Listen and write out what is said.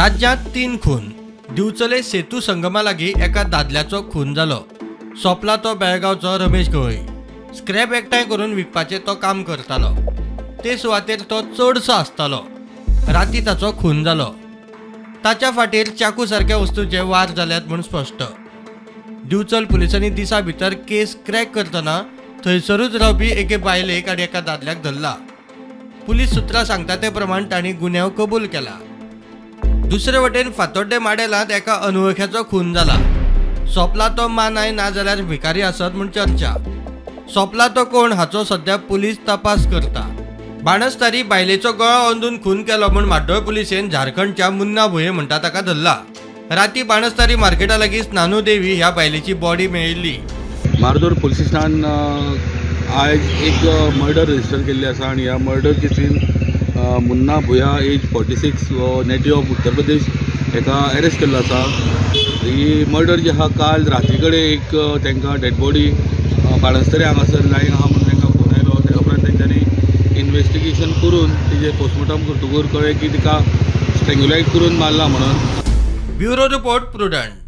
राज्यांत 3 खून. दिवचले सेतू संगमा लागीं एका दादल्याचो खून जालो. सोंपला तो बेळगांवचो रमेश गवळी. स्क्रॅप एकठांय करून विकपाचें तो काम करतालो. ते सुवातेर तो चडसो आसतालो. राती ताचो खून जालो. ताच्या फाटीर चाकू सारक्या वस्तूचे वार जाल्यात म्हूण स्पश्ट. दिवचल पुलिसांनी दिसा भितर केस क्रॅक करतना थंयसरूच रावपी एके बायलेक आनी एका दादल्याक धरला. पुलीस सुत्रां सांगता ते प्रमाण तांणी गुन्यांव कबूल केला. दुसरे वटेन फातोड्डे माडेलांत एका अनवळख्याचो खून जाला. सोंपला तो मानाय नाजाल्यार भिकारी आसत म्हूण चर्चा. सोंपला तो कोण हाचो सद्या पुलीस तपास करता. बाणस्तारी बायलेचो गळो अंदून खून केलो म्हूण म्हाड्डोळ पुलिसेन झारखंडच्या मुन्ना भुये म्हणटा ताका धरला. राती बाणस्तारी मार्केटा लागीं नानू देवी ह्या बायलेची बॉडी मेळिल्ली. मार्दोर पुलीस स्टेशनान आयज एक मर्डर रजिस्टर केल्ली आसा आनी ह्या murder casein Munna Bhuya age 46 native of Uttar Pradesh हेका अरेस्ट केल्लो आसा. ही मर्डर जी आहा काल राती कडेन एक तांकां डेड बॉडी बाणस्तारी हांगासर लायन आहा म्हणून तांकां फोन आयलो. त्या उपरांत तेंच्यांनी इन्वेस्टिगेशन करून तिजें पोस्टमॉर्टम करतकूच कळ्ळें की तिका स्ट्रेंगुलेट करून मारला म्हणून. Bureau report, Prudent.